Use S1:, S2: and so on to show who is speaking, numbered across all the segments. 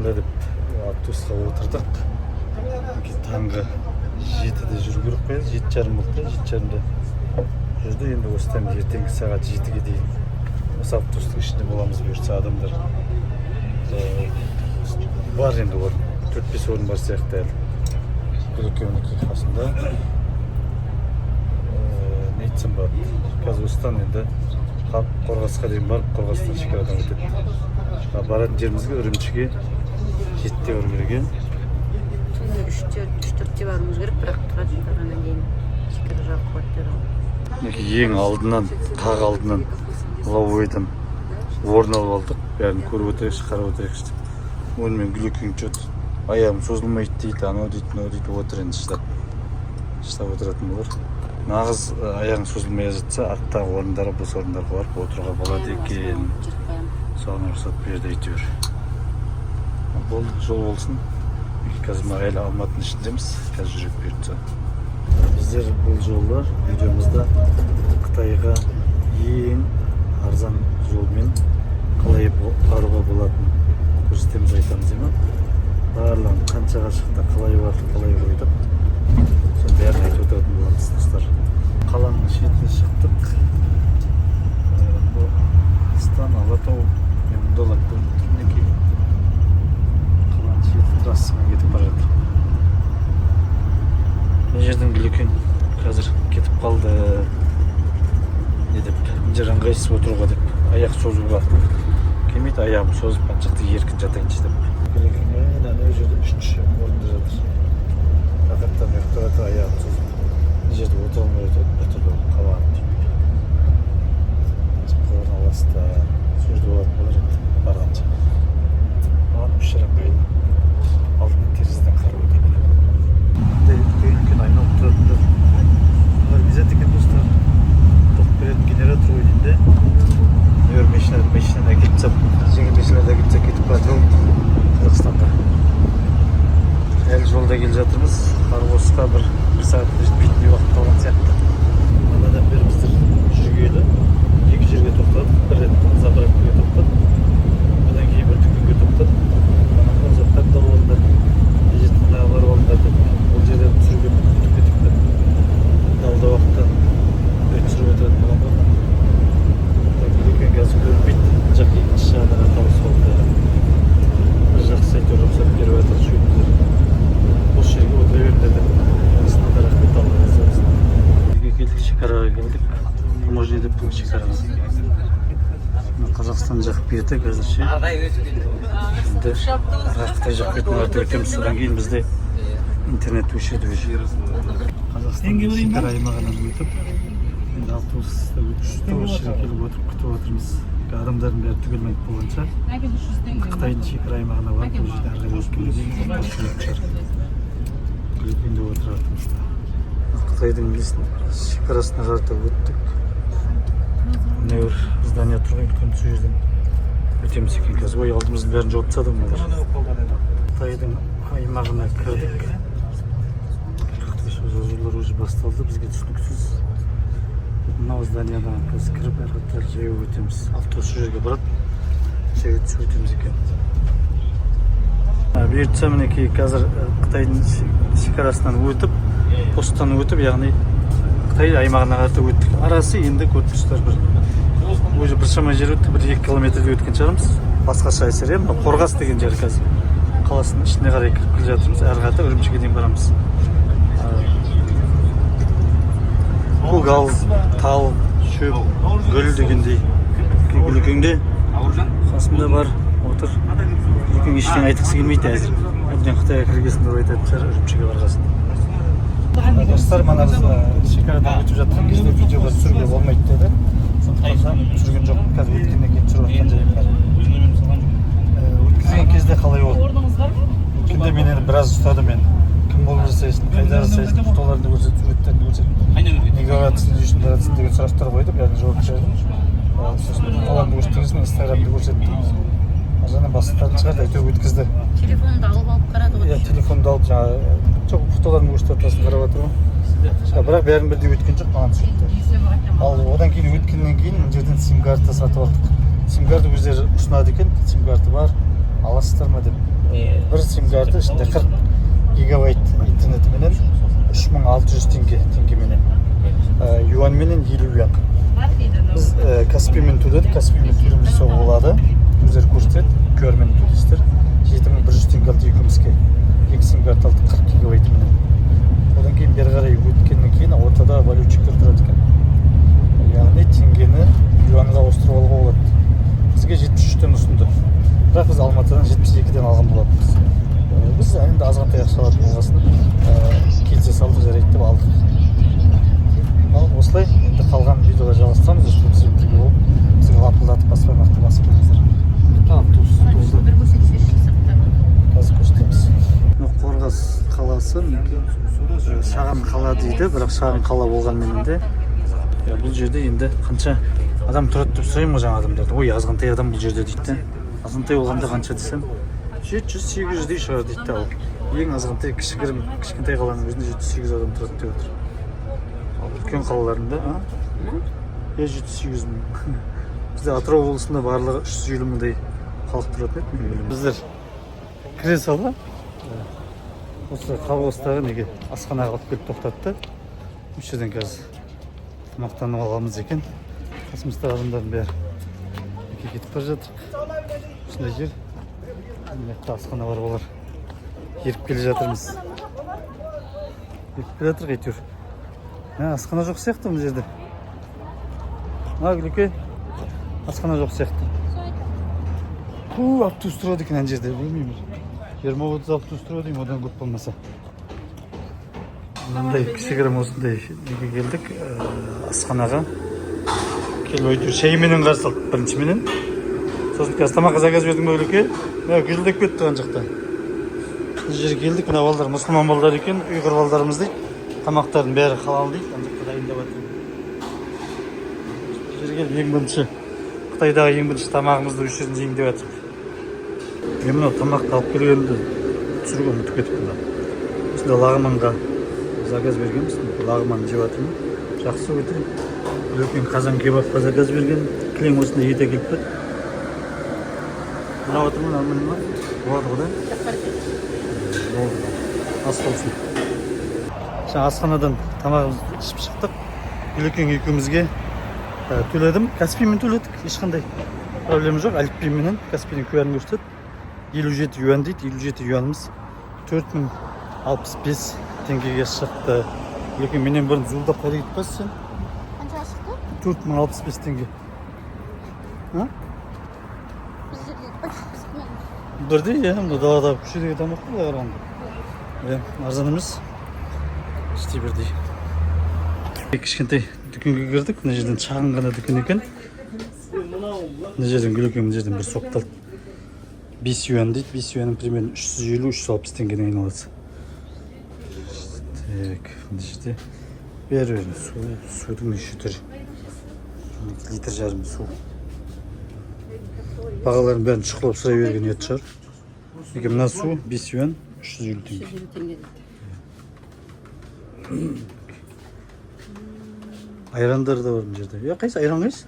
S1: Барғанда деп автобусқа отырдық. Мінекей, таңғы 7-де жүру керек қой енді, 7:30 болды да, 7:30-да жүрді. Енді осыдан ертеңгі сағат 7-ге дейін осы автобустың ішінде боламыз, бұйыртса. Адамдар бар енді, орын, төрт бес орын бар сияқты әлі. Гүлеке, мінекей, қасында. Не айтсам болады, қазір осыдан енді Қорғасқа дейін барып, Қорғастан шекарадан өтеді. А баратын жерімізге, Үрімшіге, 7-де бару керек, иә?
S2: Түнгі 3-те, 3-4-те баруымыз керек, бірақ тұрғаннан кейін шекара жабық болады деді ғой.
S1: Мінекей, ең алдынан, тағы алдынан, лобовойдан орын алып алдық, бәрін көріп отырайықшы, қарап отырайықшы деп. Онымен Гүлекең че-то аяғым созылмайды дейді, анау дейді, мынау дейді. Отыр енді, шыдап шыдап отыратын болар. Нағыз аяғың созылмай жатса, арттағы орындарға, бос орындарға барып отыруға болады екен.
S2: Жүріп қоямын.
S1: Соған рұқсат берді әйтеуір. Болды, жол болсын. Қазір мына әлі Алматының ішіндеміз, қазір жүрек, бұйыртса. Біздер бұл жолы видеомызда Қытайға ең арзан жолмен қалай баруға болатынын көрсетеміз, айтамыз ема. Барлығын, қаншаға шықты, қалай бардық, қалай қойдық, соның бәрін айтып отыратын боламыз, достар. Қаланың шетіне шықтық. Бұл алыстан Алатау мен мұндалап көрініп тұр. Мінекей, қаланың шеті, трассамен кетіп бара жатыр. Мына жерден Гүлекең қазір кетіп қалды. Не деп, мына жер ыңғайсыз отыруға деп, аяқ созуға келмейді, аяғым созып ана жақта еркін жатайыншы деп. Гүлекең әне ана жерде үшінші орында жатыр, рахаттанып ұйықтап жатыр аяғын созып. Мына жерде отыра алмай жатыр, біртүрлі болып, қабағын түйіп. Мына жаққа орналасты, сол жерде болатын болар енді барғанша. Маған осы жер ыңғайлы, алдынан терезеден қарап отыруға. Мындай үлкен үлкен айналып тұратындар, олар везет екен, достар. Тоқ беретін генератор ғой деймін де. Мына машина, машинаны әкеліп тастап, жеңіл машиналарды әкеліп тастап кетіп бара жатыр ғой Қазақстанға. Әлі жолда келе жатырмыз. Хорғосқа бір сағат жетпейтіндей уақыт қалған сияқты. Манадан бері біздер жүргелі екі жерге тоқтадық. Бір рет заправкаға тоқтадық, одан кейін бір дүкенге тоқтадық. Анан заттарды алып алыңдар, әжетханаға барып алыңдар деп. Ол жерден түсіруге мүмкіндік кетіп кетті. Алда уақытта түсіріп отыратын боламын ғой. Так, үлкен қазір көрінбейді. Мына жақ, екінші жағынан аталыс болды. Бір жақсы, әйтеуір рұқсат беріп жатыр, жүріңдер, осы жерге отыра беріңдер деп. Онысына да рахмет, Алла разы болсын. Жерге келдік, шекараға келдік, таможня деп бұл шекараға. Мына Қазақстан жақ беті қазірше. Енді ары Қытай жақ бетін қарата өтеміз, содан кейін бізде интернет өшеді уже. Қазақстан шекара аймағынан өтіп, енді автобуста өтіп, осы жерге келіп отырып, күтіп отырмыз. Адамдардың бәрі түгел болғанша, Қытайдың шекара аймағына барып, ол жерде ары қарай өткеннен кейін шығар. Гүлекең де отыр артымызда. Қытайдың шекарасына қарата өттік. Мына бір здание тұр ғой үлкен, сол жерден өтеміз екен қазір. Ой, алдымыздың бәрін жауып тастады мыналар. Қытайдың аймағына кірдік. Қытайша жазулар уже басталды, бізге түсініксіз. Мынау зданиядан қазір кіріп, әрі қарата жаяу өтеміз. Автобус сол жерге барады, жаяу түсіп өтеміз екен. Бұйыртса, мінекей, қазір Қытайдың шекарасынан өтіп, посттан өтіп, яғни Қытай аймағына қарата өттік. Арасы енді, көріп тұрсыздар, бір уже біршама жер өттік, 1-2 километрдей өткен шығармыз. Басқаша әсер, иә. Мынау Қорғас деген жер. Қазір қаласының ішіне қарай кіріп келе жатырмыз. Әрі қарата Үрімшіге дейін барамыз. Көгалдау, тал, шөп, гүл дегендей. Гүлекең де қасымда бар, отыр. Гүлекең ештеңе айтқысы келмейді әзір, әбден Қытайға кіргесін деп айтатын шығар, Үрімшіге барғасын. Достар, мана біз шекарадан өтіп жатқан кезде видеоға түсіруге болмайды деді, сондықтан да түсірген жоқпын. Қазір өткеннен кейін түсіріп жатқан жайым бар. Өткізген кезде қалай болды?
S3: Орныңыз бар ма?
S1: Өткенде мен енді біраз ұстады мені. Кім болып жасайсың, қайда жасайсың, фотоларыңды көрсет, суреттеріңді көрсет, неге баратсың, не үшін баратсың деген сұрақтар қойды, бәріне жауап бердім. Сосын фотоларымды көрсеткен соң, Инстаграмды көрсеттім, ар бастықтарын шығарды, әйтеуір өткізді.
S2: Телефонды алып алып қарады ғой.
S1: Иә, телефонды алып, жаңағы, жоқ, фотоларымды көрсетіп жатқан, қарап жатыр ғой. Бірақ бәрін бірдей өткен жоқ маған түсінікті. Ал одан кейін, өткеннен кейін мына жерден сим карта сатып алдық. Сим карта өздері ұсынады екен, сим карта бар, аласыздар ма деп. Бір сим карта ішінде 40 гигабайт интернетіменен 3600 теңге, теңгеменен. Юаньменен 50 юан. Біз Каспиймен төледік, Каспиймен төлем жасауға болады. Өздері көрсетеді, QR-мен төлейсіздер. 7100 теңге алды екеумізге. Екі сим карта алдық 40 гигабайтыменен. Одан кейін бері қарай өткеннен кейін ортада валютчиктер тұрады екен. Яғни теңгені юанға ауыстырып алуға болады. Бізге 73-тен ұсынды. Бірақ біз Алматыдан 72-ден алған болатынбыз. Біз енді азғантай ақша алатын болғасын, келісе салдық, жарайды деп алдық. Ал осылай енді қалған видеода жалғастырамыз. Осылай бізбен бірге болып, бізге лапылдатып бас бармақты басып қойыңыздар. Автобус толды.
S2: Бір көрсетсеші сыртта.
S1: Қазір көрсетеміз. Мына Қорғас қаласы мінекей, шағын қала дейді, бірақ шағын қала болғанменен де, иә, бұл жерде енді қанша адам тұрады деп сұраймын ғой жаңа адамдарды. Ой, азғантай адам бұл жерде дейді де. Азғантай болғанда қанша десем, 700-800-дей шығар дейді де. Ал ең азғантай, кішігірім, кішкентай қаланың өзінде 700-800 адам тұрады деп отыр. Ал үлкен қалаларында, а? Иә, 700-800 мың. Бізде Атырау облысында барлығы 350 мыңдай халық тұратын еді, мен білемін. Біздер кіре сала осы Қорғастағы неге, асханаға алып келіп тоқтатты. Осы жерден қазір тамақтанып аламыз екен. Қасымыздағы адамдардың бәрі неге кетіп бара жатыр. Осындай жер, мына жақта асхана бар, олар еріп келе жатырмыз, еріп келе жатырық әйтеуір. Мә, асхана жоқ сияқты мына жерде. А, Гүлеке, асхана жоқ сияқты. Көп автобус тұрады екен ана жерде, білмеймін, 20-30 автобус тұрады деймін, одан көп болмаса. Мынандай кішігірім осындай неге келдік, асханаға келіп, әйтеуір шайменен қарсы алды біріншіменен. Сосын қазір тамаққа заказ бердің ба, Гүлеке? Мә, гүжілдеп кетті ана жақта. Мына жерге келдік, мына балдар мұсылман балдар екен, ұйғыр балдарымыз дейді. Тамақтардың бәрі халал дейді, ана жақта дайындап жатыр. Бұл жерге келіп, ең бірінші, Қытайдағы ең бірінші тамағымызды осы жерден жейін деп жатырмық. Мен мынау тамақты алып келгенімді түсіруге ұмытып кетіппін да. Осындай лағманға заказ бергенбіз, лағман жеп жатырмын, жақсы өте. Үлкен қазан кебабқа заказ берген, кілең осындай ет әкеліп берді. Мынау отырмын, нормально ма? Болады ғой да? Болды, ас болсын. Жаңа асханадан тамағымызды ішіп шықтық. Гүлекең екеумізге төледім, Каспиймен төледік, ешқандай проблема жоқ. Әліпбименен, Каспийдің QR-ін көрсетеді. 57 юан дейді, 57 юанымыз 4065 теңгеге шықты. Гүлекең менен бұрын зуылдап қайда кетіп қаласың сен?
S2: Қаншаға шықты?
S1: 4065 теңге, а?
S2: Біздерде почти.
S1: Бірдей, иә. Мына даладағы, көшедегі тамақ қой былай қарағанда, иә, арзан емес, почти бірдей. Кішкентай дүкенге кірдік, мына жерден, шағын ғана дүкен екен. Мына жерден Гүлекең мына жерден бір сокты алды, 5 юан дейді. 5 юанның примерно 350-360 теңгенің айналасы. Так, мына жерде бәрі су, судың неше түрі, 1,5 литр су. Бағаларын бәрін шұқылап сұрай берген ұят шығар. Неге, мына су 5 юан, 350 теңге.
S2: 150 теңге дейді.
S1: Айрандар да бар мына жерде, иә. Қайсы айран, қайсы?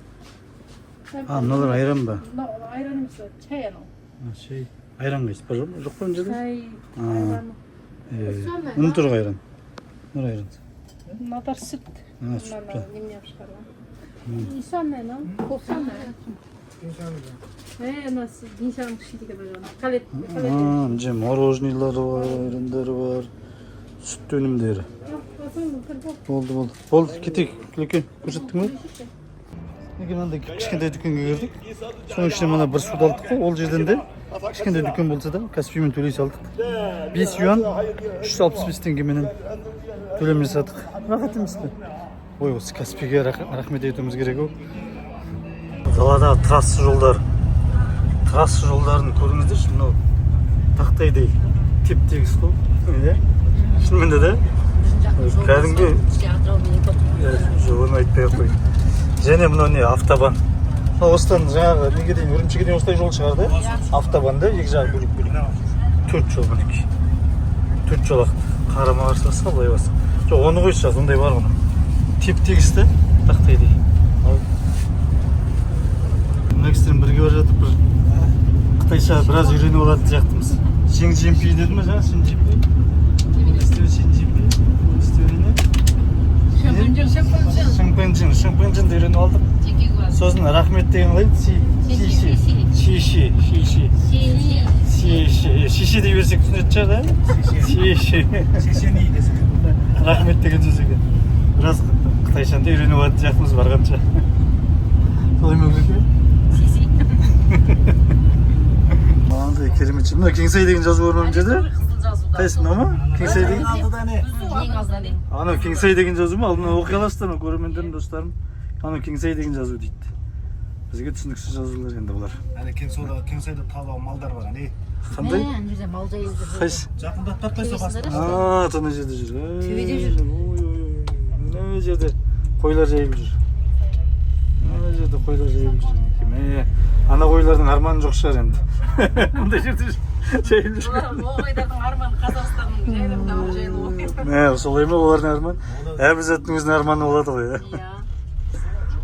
S1: А, мыналар айран ба?
S3: Мынау айран емес, ол чай анау.
S1: А, шай. Айран қайсы бар, жоқ па мына жерде?
S3: Чай.
S1: А.
S3: Айран.
S1: Иә, мына тұр ғой айран, мына айран.
S3: Мыналар сүт.
S1: А, сүт па?
S3: Мынаны немене қылып шығарған. Ана диншаның кішкентай бір қалет.
S1: А, мына жерде мороженыйлар бар, айрандар бар, сүт өнімдері. Болды, болды, болды, кетейік. Гүлеке, көрсеттің бе? Неге, мынандай кішкентай дүкенге кірдік, соның ішінен мына бір суды алдық қой. Ол жерден де кішкентай дүкен болса да, Каспиймен төлей салдық. 5 юан, 365 теңгеменен төлем жасадық. Рахат емес пе? Ой, осы Каспийге рахмет айтуымыз керек ау. Даладағы трасса жолдар, трасса жолдарын көріңіздерші, мынау тақтайдай теп тегіс қой, иә, шынымен де да. Кәдімгі. Иә, жоқ, оны айтпай ақ қой. Және мынау не, автобан. Мынау осыдан жаңағы неге дейін, Үрімшіге дейін осылай жол шығар да, автобан да, екі жағы бөлек бөлек төрт жол, мінекей, төрт жолақты. Қарама қарсы басқа, былай басқа жоқ, оны қойшы, сондай бар ғой, теп тегіс та, тақтайдай. Ал мына кісілермен бірге бара жатып, бір қытайша біраз үйреніп алатын сияқтымыз. Синь-Цзиньпин деді ме жаңа? Синь-Цзиньпин. Синь-Цзиньпин. Не? Шыңпенжин, шыңпенжинді үйреніп алдық. Сосын рахмет деген қалай? Си, си, си, си, си, си, си, си, си, дей берсек түсінетін шығар да? Си, си. Рахмет деген сөз екен. Біраз қытайшаны да үйреніп алатын сияқтымыз барғанша. Солай ма, Көке? Мынандай керемет жер. Мына Кеңсай деген жазу бар ма мына жерде? Қайсы, мынау ма? Кеңсай деген? Анау Кеңсай деген жазу ма? Ал мына оқи аласыздар ма, көрермендерім, достарым? Анау Кеңсай деген жазу дейді. Бізге түсініксіз жазулар енді бұлар.
S4: Әне Кеңсайда талау малдар бар, әне.
S1: Қандай?
S2: Ана жерде мал жайылып жүр.
S1: Қайсы?
S4: Жақындап тартпайсың басына.
S1: А, ана жерде жүр.
S2: Төбеде жүр.
S1: Ой, ой, ой. Мына жерде қойлар жайылып жүр. Мына жерде қойлар жайылып жүр. Мә, ана қойлардың арманы жоқ шығар енді. Мындай жерде жайылып жүр.
S3: Ол қойлардың арманы Қазақстанның жайлап тамақ жайлы ғой.
S1: Мә, солай ма олардың арманы? Әрбір заттың өзінің арманы болады ғой, иә.
S3: Иә.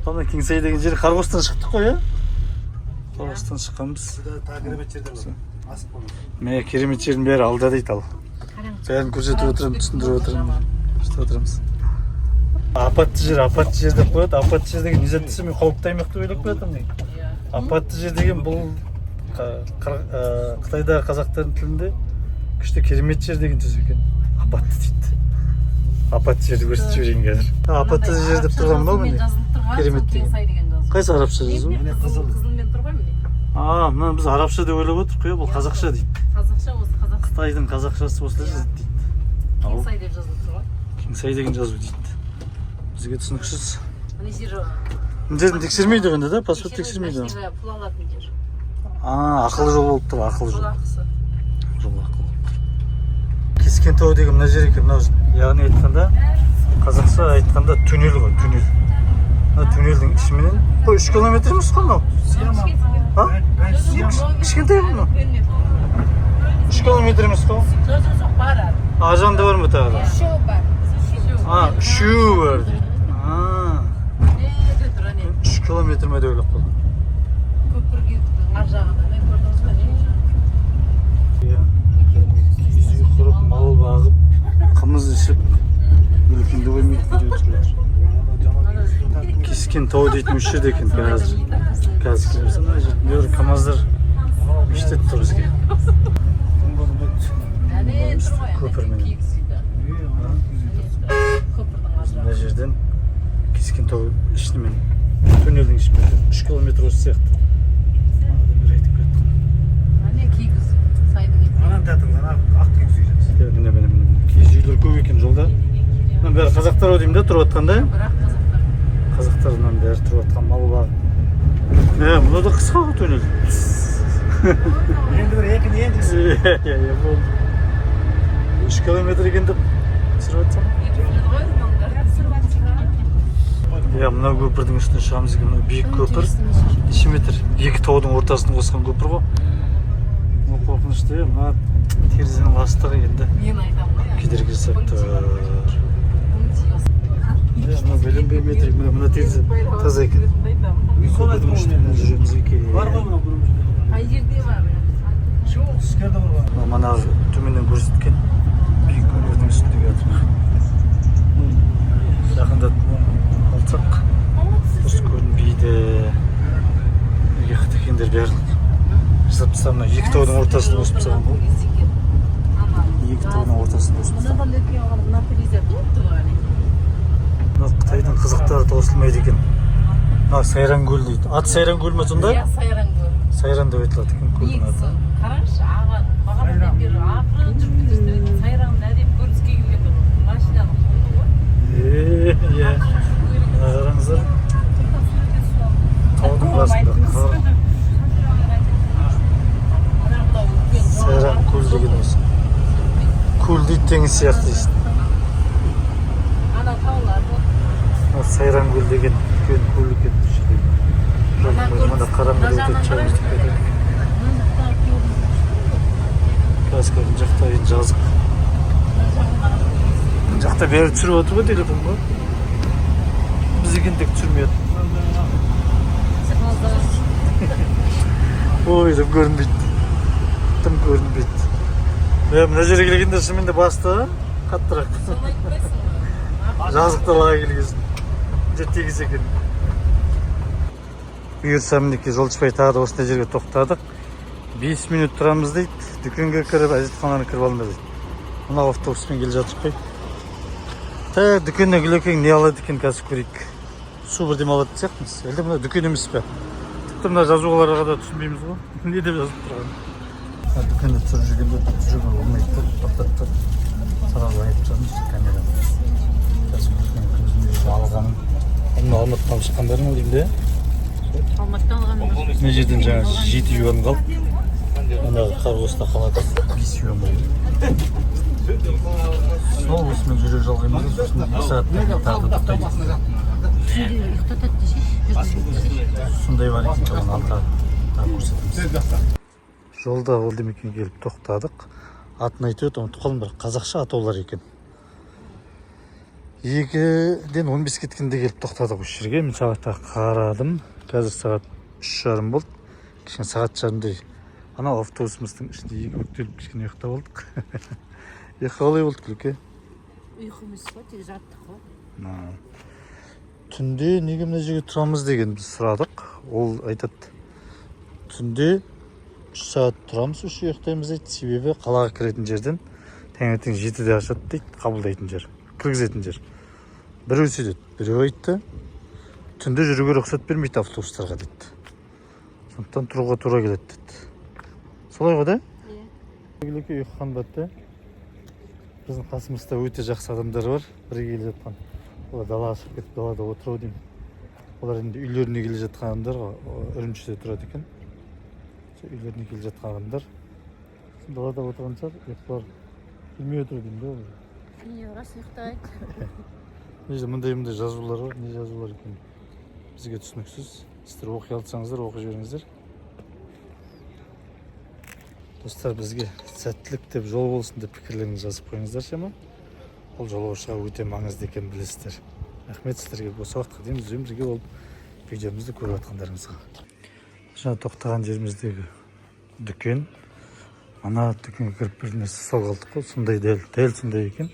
S1: Ана Кеңсай деген жер, Қорғастан шықтық қой, иә? Қорғастан шыққанбыз.
S4: Тағы керемет жердер бар. Асып қойыңыз.
S1: Мә, керемет жердің бәрі алда дейді ал. Бәрін көрсетіп отырамын, түсіндіріп отырамын. Көрсетіп отырамыз. Апатты жер, апатты жер деп қояды. Апатты жер деген не зат десе, мен қауіпті аймақ деп ойлап қоятынмын. Апатты жер деген бұл Қытайдағы қазақтардың тілінде күшті керемет жер деген сөз екен. Апатты дейді. Апатты жерді көрсетіп жіберейін қазір. Апатты жер деп тұрған мынау, міне. Керемет деген.
S3: Кеңсай деген жазу.
S1: Қайсы арабша жазу?
S4: Міне, қызыл.
S3: Қызылмен тұр ғой, міне.
S1: А, мынаны біз арабша деп ойлап отырмық қой, бұл қазақша дейді.
S3: Қазақша осы, қазақша.
S1: Қытайдың қазақшасы осылай жазады дейді. Ал
S3: Кеңсай деп жазылып тұр ғой.
S1: Кеңсай деген жазу дейді. Бізге түсініксіз.
S3: Мына жер.
S1: Мына жерін тексермейді ғой енді да, паспорт тексермейді ғой.
S3: Машинаға пұл алатын жер.
S1: А, ақылы жол болып тұр, ақылы
S3: Жол
S1: жол.
S3: ақысы.
S1: Жол ақылы болып тұр. Кескен тау деген мына жер екен, мынау, яғни айтқанда, қазақша айтқанда туннель ғой, туннель. Мына туннельдің ішіменен, қой, 3 километр емес қой мынау? А? Кішкентай ғой мынау. 3 километр емес қой?
S3: Жоқ, жоқ, жоқ, бар әлі.
S1: Ар жағында бар ма тағы да?
S3: Үшеу бар.
S1: А, үшеуі бар дейді. А,
S3: Неде тұр, әне.
S1: 3 километр ме деп ойлап қалдым.
S3: Көпірге ар жағында. Не көрдіңіз ба, не?
S1: Иә. Киіз үй құрып, мал бағып, қымыз ішіп, өлкенді қоймайды, видео түсіріп жатыр. Кескен тау дейтін осы жерде екен қазір. Қазір келеміз. Ана жерде мына жерде камаздар мешітет тұр бізге.
S3: Әне тұр ғой.
S1: Көпірменен.
S3: Киіз үйді. Көпірдің ар жағы.
S1: Мына жерден Кескен тау ішімен, туннельдің ішімен 3 километр осы сияқты. Манадан бері айтып кетті.
S3: Әне киіз сайдың етегі.
S4: Ананы тартыңыз, ана ақ киіз үй жақсы.
S1: Иә, міне, міне, міне, міне. Киіз үйлер көп екен жолда. Мынаның бәрі қазақтар ау деймін да тұрып жатқан да.
S3: Бірақ қазақтар.
S1: Қазақтар мынаның бәрі тұрып жатқан, мал бағып. Мә, мынау да қысқа ғой туннель.
S4: Енді бір екі енді.
S1: Иә, болды. 3 километр екен деп түсіріп жатсам. Иә, мынау көпірдің үстіне шығамыз екен, мынау биік көпір. Неше метр? Екі таудың ортасын қосқан көпір ғой. Мынау қорқынышты, иә, мына терезенің ластығы енді
S3: Мен айтамын ғой.
S1: Кедергі жасап тұр. Иә, мынау бәленбай метр, мына терезе таза екен. Көпірдің үстімен жүреміз екен.
S4: Бар ғой мынау бұрын.
S3: Қай жерде бар? Жоқ.
S4: Іскерде бар ғой.
S1: Мына манағы төменнен көрсеткен биік көпірдің үстінде жатырмық. Жақындатып алсақ, дұрыс көрінбейді. Неге қытекендер бәрін жасап тастаған? Мына екі таудың ортасын қосып тастаған ғой. Екі таудың ортасын қосып тастаған.
S3: Мынадан өтпей қалған мына терезе толып әне.
S1: Мына Қытайдың қызықтары таусылмайды екен. Мына Сайран көл дейді. Аты Сайран көл ма сонда?
S3: Иә, Сайран көл.
S1: Сайран деп айтылады екен көлдің
S3: Негізі
S1: аты.
S3: Қараңызшы, аға, бағанадан бері ақырын жүріп кетесіздер. Сайранның әдемі көрініске келгенде машинаның құлы ғой.
S1: Е, иә, мына қараңыздар, таудың басында қар. Сайран көл деген осы көл дейді, теңіз сияқты дейсің.
S3: Ана таулар.
S1: Мына Сайран көл деген үлкен көл екен бұл жерде. Мына қараңғы өтеді, шай өтіп кетеді. Қазір мына жақта енді жазық, мына жақта бәрі түсіріп отыр ғой телефонға, біз екен тек түсірмей жатыр. Ой, дым көрінбейді, дым көрінбейді. Е, мына жерге келгенде шынымен де басты қаттырақ.
S3: Соны айтпайсың ғой.
S1: Жазық далаға келгесін. Жер тегіс екен. Бұйырса, мінекей, жолшыбай, тағы да осындай жерге тоқтадық. 5 минут тұрамыз дейді. Дүкенге кіріп, әжетханаға кіріп алыңдар дейді. Мына автобуспен келе жатырмық қой. Так, дүкеннен Гүлекең не алады екен, қазір көрейік. Су бірдеме алатын сияқтымыз. Әлде мына дүкен емес пе? Тіпті мына жазуларға да түсінбейміз ғой. Не деп жазып тұрғанын. Мына дүкенде түсіріп жүргенде түсіруге болмайды да, тоқтатты. Сразу айтып тастадым камераны. Қазір Гүлекең өзінің алғанын. Мына Алматыдан алып шыққандары ма деймін де.
S3: Алматыдан алған.
S1: Мына жерден жаңа 7 юан қалды. Ана Хоргоста қалады 5 юан болды. Сол осымен жүре жалғаймыз да, сосын 2 сағаттан кейін тағы да тоқтайды.
S2: Түнде ұйықтатады десейші, жүргізеді.
S1: Сондай бар екен, соған алда тағы көрсетеміз. Жолда елді мекенге келіп тоқтадық. Атын айтып еді, ұмытып қалдым, бірақ қазақша атаулар екен. 1:15 кеткенде келіп тоқтадық осы жерге. Мен сағатқа қарадым, қазір сағат 3:30 болды. Кішкене сағат жарымдай анау автобусымыздың ішінде екі бүктеліп, кішкене ұйықтап алдық. Ұйқы қалай болды, Күлке?
S2: Ұйқы емес қой, тек жаттық қой.
S1: На. Түнде неге мына жерге тұрамыз деген біз сұрадық. Ол айтады, түнде 3 сағат тұрамыз, үш ұйықтаймыз дейді, себебі қалаға кіретін жерден таңертең 7-де ашады дейді, қабылдайтын жер, кіргізетін жер. Біреу сөйтеді, біреу айтты, түнде жүруге рұқсат бермейді автобустарға дейді, сондықтан тұруға тура келеді дейді. Солай ғой да?
S2: Иә.
S1: Күлеке, ұйқы қанбады да. Біздің қасымызда өте жақсы адамдар бар бірге келе жатқан. Олар далаға шығып кетіп, далада отыр ау деймін. Олар енді үйлеріне келе жатқан адамдар ғой, Үрімшіде тұрады екен. Сол үйлеріне келе жатқан адамдар. Сосын далада отырған шығар, ұйқылар келмей отыр деймін да олар.
S2: Не, рас ұйықтайды.
S1: Мына жерде мындай мындай жазулар бар. Не жазулар екен, бізге түсініксіз. Сіздер оқи алсаңыздар, оқи жіберіңіздер. Достар, бізге сәттілік деп, жол болсын деп пікірлеріңізді жазып қойыңыздар ма. Ол жолаушыға өте маңызды екенін білесіздер. Рахмет сіздерге, осы уақытқа дейін бізбен бірге болып, видеомызды көріп жатқандарыңызға. Жаңа тоқтаған жеріміздегі дүкен. Ана дүкенге кіріп, бір нәрсе салып алдық қой, сондай, дәл дәл сондай екен.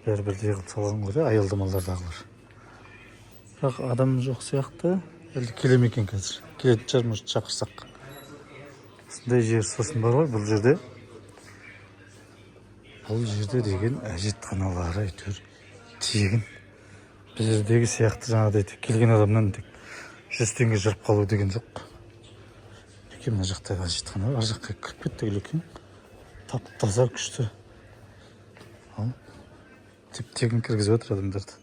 S1: Бәрі бірдей қылып салған ғой да аялдамалардағылар. Бірақ адам жоқ сияқты. Әлде келе ме екен қазір? Келетін шығар, может, шақырсақ. Осындай жер. Сосын бар ғой, бұл жерде деген әжетханалары әйтеуір тегін. Біздердегі сияқты жаңағыдай тек келген адамнан тек 100 теңге жырып қалу деген жоқ. Мінекей, мына жақта әжетхана. Ар жаққа кіріп кеттік. Үлкен, тап таза, күшті. Ал теп тегін кіргізіп жатыр адамдарды.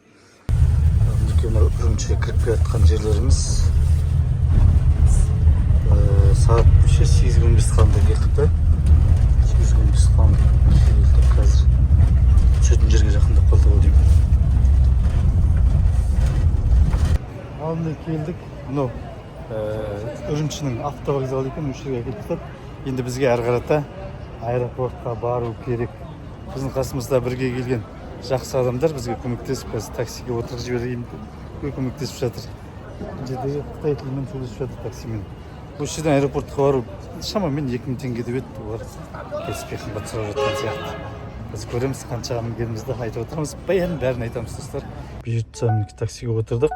S1: Мінекей, мына Үрімшіге кіріп келе жатқан жерлеріміз. Сағат неше? 7:15 қалғанда келдік та, 7:15 қалғанда келдік. Қазір түсетін жерге жақындап қалдық ау деймін. Ал міне, келдік. Мынау Үрімшінің автовокзалы екен. Осы жерге әкеліп тастады. Енді бізге әрі қарата аэропортқа бару керек. Біздің қасымызда бірге келген жақсы адамдар бізге көмектесіп, қазір таксиге отырғызып жіберейін, көмектесіп жатыр. Мына жердегі қытай тілімен сөйлесіп жатыр таксимен. Осы жерден аэропортқа бару шамамен 2000 теңге деп еді. Олар келіспей, қымбат сұрап жатқан сияқты. Біз көреміз, қаншаға мінгенімізді айтып отырмыз, бәрін бәрін айтамыз. Достар, бұйыртса, мінекей, таксиге отырдық.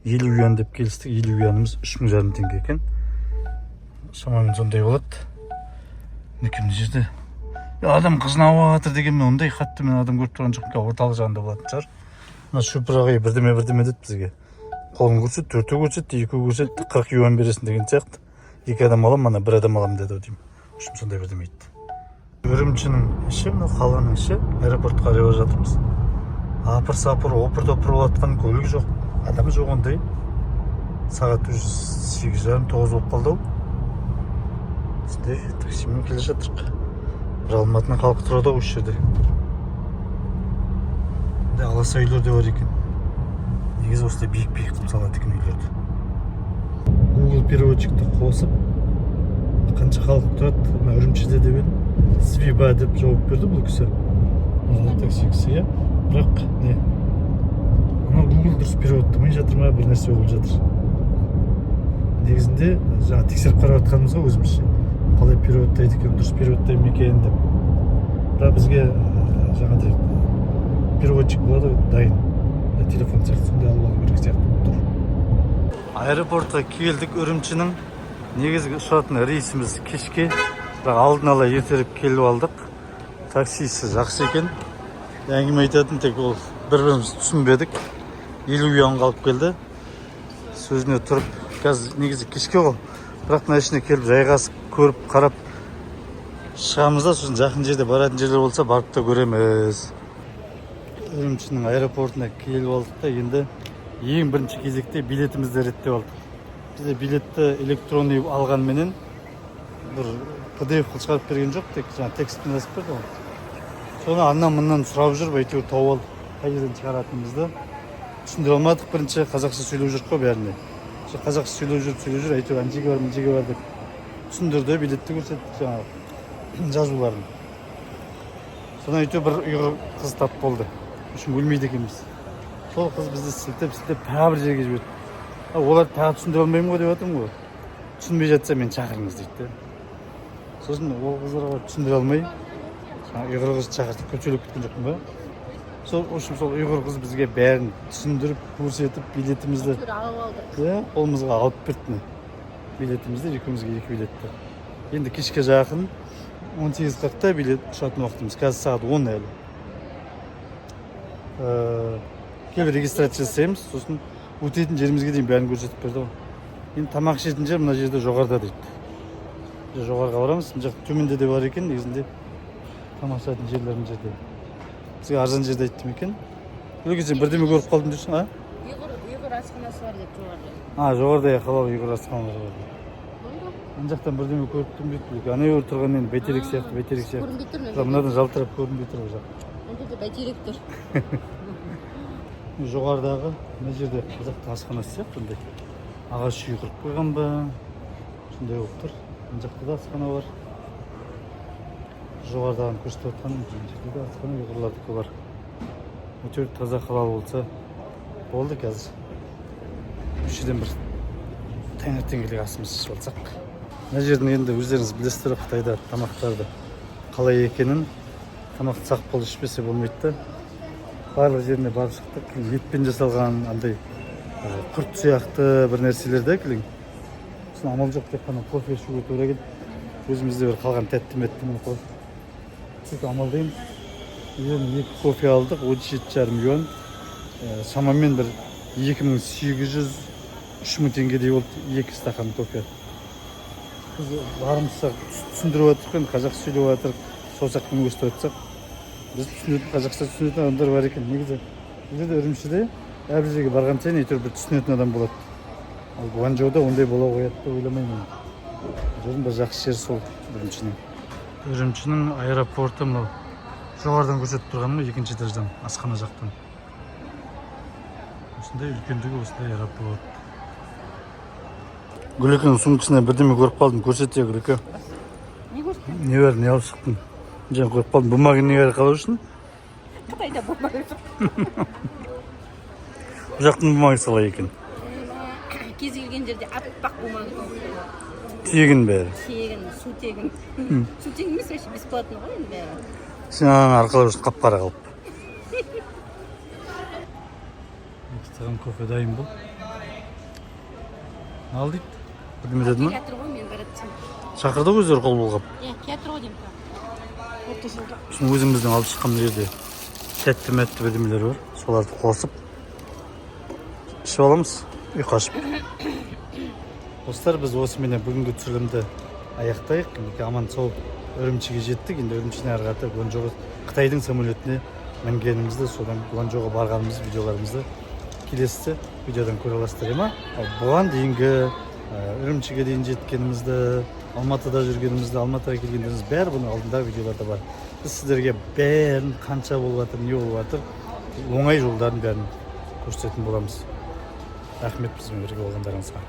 S1: 50 юан деп келістік. 50 юанымыз 3500 теңге екен, шамамен сондай болады. Мінекей, мына жерде адам қызынап жатыр дегенмен, ондай қатты мен адам көріп тұрған жоқпын. Орталық жағында болатын шығар. Мына шопыр ағай бірдеме бірдеме деді бізге, қолын көрсетті, төртеу көрсетті, екеу көрсетті, 40 юан бересің деген сияқты. Екі адам аламын, ана бір адам аламын деді ау деймін. В общем, сондай бірдеме айтты. Үрімшінің іші, мынау қаланың іші. Аэропортқа қарай бара жатырмыз. Апыр сапыр, опыр топыр болып жатқан көлік жоқ, адам жоқ ондай. Сағат уже 8:30, 9 болып қалды ау. Бізде таксимен келе жатырмық. Бір Алматының халқы тұрады ау осы жерде. Мындай аласа үйлер де бар екен. Негізі осылай биік биік қылып салады екен үйлерді. Google переводчикті қосып, қанша халық тұрады мына Үрімшіде деп едім, свиба деп жауап берді бұл кісі, мына такси кісі, иә. Бірақ не, ана Google дұрыс переводтамай жатыр ма, бір нәрсе болып жатыр. Негізінде жаңа тексеріп қарап жатқанымыз ғой өзімізше, қалай переводтайды екен, дұрыс переводтай ма екен деп. Бірақ бізге жаңағыдай переводчик болады ғой, дайын телефон сияқты, сондай алып алу керек сияқты болып тұр. Аэропортқа келдік. Үрімшінің негізгі ұшатын рейсіміз кешке, бірақ алдын ала ертерек келіп алдық. Таксисі жақсы екен, әңгіме айтатын, тек ол бір бірімізді түсінбедік. 50 юанға алып келді сөзіне тұрып. Қазір негізі кешке ғой, бірақ мына ішіне келіп жайғасып, көріп, қарап шығамыз да, сосын жақын жерде баратын жерлер болса, барып та көреміз. Үрімшінің аэропортына келіп алдық та, енді ең бірінші кезекте билетімізді реттеп алдық. Бізде билетті электронный алғанменен, бір PDF қылып шығарып берген жоқ, тек жаңағы текстпен жазып берді ғой. Соны аннан мыннан сұрап жүріп, әйтеуір тауып алдық. Қай жерден шығаратынымызды түсіндіре алмадық. Бірінші қазақша сөйлеп жүрдік қой бәріне. Сол қазақша сөйлеп жүріп, сөйлеп жүріп, әйтеуір ана жерге бар, мына жерге бар деп түсіндірді, билетті көрсетті, жаңағы жазуларын. Содан әйтеуір бір ұйғыр қыз тап болды. В общем, өлмейді екенбіз. Сол қыз бізді сілтеп сілтеп тағы бір жерге жіберді. А олар тағы түсіндіре алмаймын ғой деп жатырмын ғой. Түсінбей жатса, мені шақырыңыз дейді да. Сосын ол қыздарға барып түсіндіре алмай, жаңағы ұйғыр қызды шақыртып, көп сөйлеп кеткен жоқпын ба? Сол, в общем, сол ұйғыр қыз бізге бәрін түсіндіріп, көрсетіп, билетімізді
S2: Алып алдық.
S1: Иә, қолымызға алып берді, міне, билетімізді, екеумізге екі билетті. Енді кешке жақын 18:40-та билет, ұшатын уақытымыз. Қазір сағат 10 әлі. Келіп регистрация жасаймыз, сосын өтетін жерімізге дейін бәрін көрсетіп берді ғой. Енді тамақ ішетін жер мына жерде, жоғарыда дейді. Біз жоғарыға барамыз. Мына жақта, төменде де бар екен негізінде тамақ ішетін жерлер. Мына жерде бізге арзан жерді айтты ма екен? Гүлеке, сен бірдеме көріп қалдым дейсің, а?
S2: Ұйғыр асханасы бар деп жоғарыда.
S1: А, жоғарыда, иә, халал ұйғыр асханалары бар дейді. Ана жақтан бірдеме көріп тұрмын дейді Гүлеке. Ана жерде тұрған енді бәйтерек сияқты, бәйтерек сияқты.
S2: Көрінбей тұр мына
S1: Бірақ
S2: жерде.
S1: Мынадан жалтырап көрінбей тұр ол жақ.
S2: Мына жерде бәйтерек тұр.
S1: Жоғарыдағы мына жерде қазақтың асханасы сияқты, андай ағаш үй құрып қойған ба, сондай болып тұр. Мына жақта да асхана бар. Жоғарыдағыны көрсетіп жатқаным. Мына жерде де асхана ұйғырлардікі бар. Әйтеуір таза, халал болса болды. Қазір осы жерден бір таңертеңгілік асымыз ішіп алсақ. Мына жердің енді өздеріңіз білесіздер ғой, Қытайда тамақтарды қалай екенін. Тамақты сақ болып ішпесе болмайды да. Барлық жеріне барып шықтық. Етпен жасалған андай құрт сияқты бір нәрселер да кілең. Сосын амал жоқ, тек қана кофе ішуге тура келді. Өзімізде бір қалған тәтті мәтті қосып, сөйтіп амалдаймыз. Енді екі кофе алдық, 37,5 юан. Шамамен бір 2800, 3000 теңгедей болды екі стақан кофе. Біз барымызша түсіндіріп жатырмық енді, қазақша сөйлеп жатырық, саусақпен көрсетіп жатсақ, біз түсінетін, қазақша түсінетін адамдар бар екен негізі. Бұл жерде, Үрімшіде, әрбір жерге барған сайын әйтеуір бір түсінетін адам болады. Ал Гуанчжоуда ондай бола қояды деп ойламаймын. Бұл жердің бір жақсы жері сол Үрімшінің аэропорты. Мынау жоғарыдан көрсетіп тұрғаным ғой, екінші этаждан, асхана жақтан. Осындай үлкендігі, осындай аэропорт. Гүлекенің сумкасынан бірдеме көріп қалдым, көрсетсе, Гүлеке.
S2: Не көрсетті?
S1: Не бар, не алып шықтың? Жаңа көріп қалдым. Бумага не бар, қалау үшін?
S2: Қытайда бумага жоқ.
S1: Бұл жақтың бумагасы қалай екен?
S2: Кез келген жерде аппақ бумага толып.
S1: Тегін бәрі.
S2: Тегін, су тегін. Су тегін емес, вообще бесплатно ғой енді бәрі.
S1: Сен ананы арқалап жүрсің қап қара қылып. Екі стакан кофе дайын болды. Ал дейді, бірдеме деді ма?
S2: Келатыр ғой, мен баратсам.
S1: Шақырды ғой өздері қол бұлғап.
S2: Иә, келатыр ғой деймін. Орта жолда.
S1: Сосын өзіміздің алып шыққан мына жерде тәтті мәтті бірдемелер бар, соларды қосып ішіп аламыз ұйқы ашып. Достар, біз осыменен бүгінгі түсірілімді аяқтайық. Мінекей, аман сау Үрімшіге жеттік. Енді Үрімшіден ары қарата Гуанчжоуға қытайдың самолетіне мінгенімізді, содан Гуанчжоуға барғанымыз видеоларымызды келесі видеодан көре аласыздар ма. Ал бұған дейінгі Үрімшіге дейін жеткенімізді, Алматыда жүргенімізді, Алматыға келгендеріміз, бәрі бұның алдындағы видеоларда бар. Біз сіздерге бәрін, қанша болып жатыр, не болып жатыр, оңай жолдарын бәрін көрсететін боламыз. Рахмет бізбен бірге болғандарыңызға.